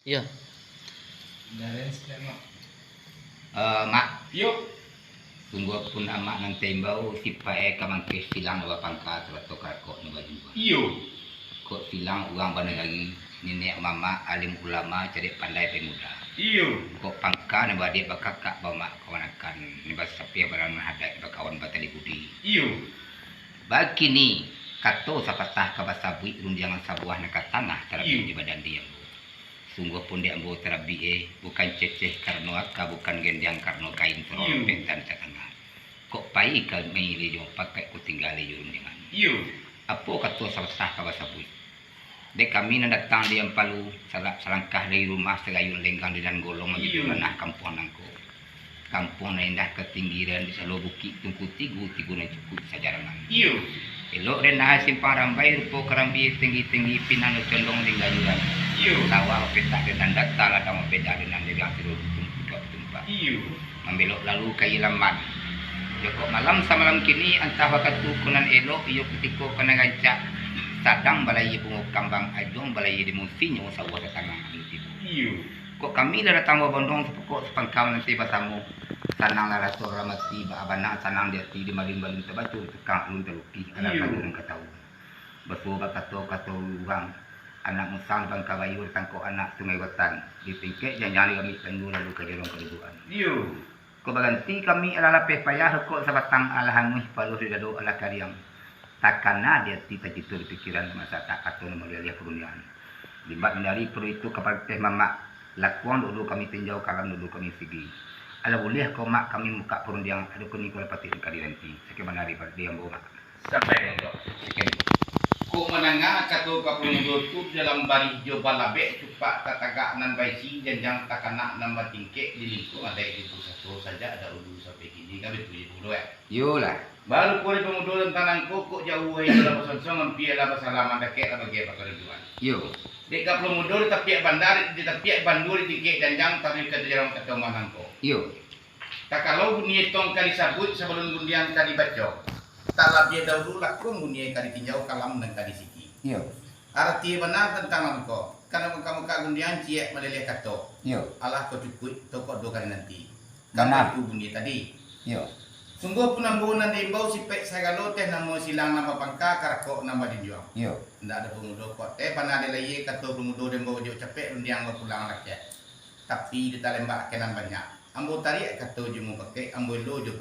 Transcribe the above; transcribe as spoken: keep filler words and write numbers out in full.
Iyo. Eh, Mak. Iyo. Sungguahpun amak nan taimbau, sipae ka mangkeh silang nan bapangka sarato karakok nan bajunjuang. Iyo. Kok silang urang banagari, niniak mamak, alim ulama, cadiak pandai pemuda. Iyo. Kok pangka nan baadiak bakakak, bamak kamanakan, nan basapiah barang nan hadaik, bakawan batali budi. Iyo. Bakini, kato sapatah ka basabuik, rundiangan sabuah nan ka tangah, tarabiak Iyo. di badan diam. Sungguahpun dek ambo tarabiak, eh, bukan ceceh karano aka, bukan gendiang karano kain, Iyo. sorong pentan tatangah. Kok pai kami lai jo mupakaik, kok tingga lai jo rundiangan. Iyo. Apo kato sapatah ka basabuik? Dek kami nan datang di Ampalu, salak salangkah dari rumah, sagayun lenggang di nan golong, manjadi Iyo. ranah kampuang nangko. Kampuang nan indah katinggiran, di salo bukik tungku tigu, tigu nan cukuik sajarangan. Iyo. Elok den nahai simpang rambai, rupo karambia tinggi-tinggi, pinang nan condong di gayuran. Iyo. Sawah bapetak den nan data, ladang babeda den nan legang, silo dusun pucuak batumpak. Iyo. Mambelok lalu ka Ilaman. Jokok malam samalam kini, antah wakatu ko nan elok, iyo kutiko ko nan rancak, sadang balayia bungo kambang, ajuang balayia di musinyo, sawah datang angin tibo. Iyo. Kok kami lah datang babondong, sapokok sapangka mananti basamo. Sananglah raso dalam ati, baa bana sanang di ati, di malin-malin tabaco, tukang alun talukih, alah Iyo. kaduang ka tahu. Basuo bakato-kato urang, anak musang di Bangka Bayu, ditangkok anak Sungai Rotan, di tingkek janjang di gamik tandu, lalu ka jorong kadudukan. Iyo. Kok baganti kami alah lapeh payah, rokok sabatang alah anuih, paluah di dado alah kariang. Takana di ati, tacito di pikiran, masa tak kato nan malialiah parundiangan. Limbak dari pado itu ka pateh mamak, lakuang dulu kami tinjau, kalam dulu kami sigi. Alah buliah ko mak kami mukak parundiangan, ado kini ko lah patik ka diranti. Sakian bana dari ambo mak. Sampai dek ambo. Sakian. Kok mandanga kato kapalo mudo tu, dalam barih jo balabek, cupak tatagak nan baisi, janjang takanak nan batingkek, di lingkuang adaik di pusato, sajak dahulu sampai kini, kan baitu jo pamudo, eh? Iyolah. Baru ko di pamudo tantang nangko, kok jauah ijo lah basonsong, ampia lah basalaman, dakek lah bagai bakarajoan. Iyo. Dek kapalo mudo di tapiak banda, di tapiak bandua, di tingkek janjang, taruih ka jalan ka tombah nangko. Iyo. Takalo bunyi tong ka disabuik, sabalun rundiang ka dibaco, talabiah dahulu lakuang bunyi ka ditinjau, kalam nan ka disigi. Iyo. Arati bana tantang nangko, ka nan mukak-mukak rundiang ciek maliliah kato. Iyo. Alah ko cukuik, tokok do ka dinanti. Bana. Kato itu bunyi tadi. Iyo. Sungguahpun ambo nan diimbau, sipek sagalo teh namo silang nan bapangka, karakok nan bajunjuang. Iyo. Ndak ado pamudo kok teh, bana di layie kato pamudo, diimbau jo capek rundiang bapulang lakek. Tapi di talembak ka nan banyak. Ambo tariak kato jo mupakaik, ambo elo jo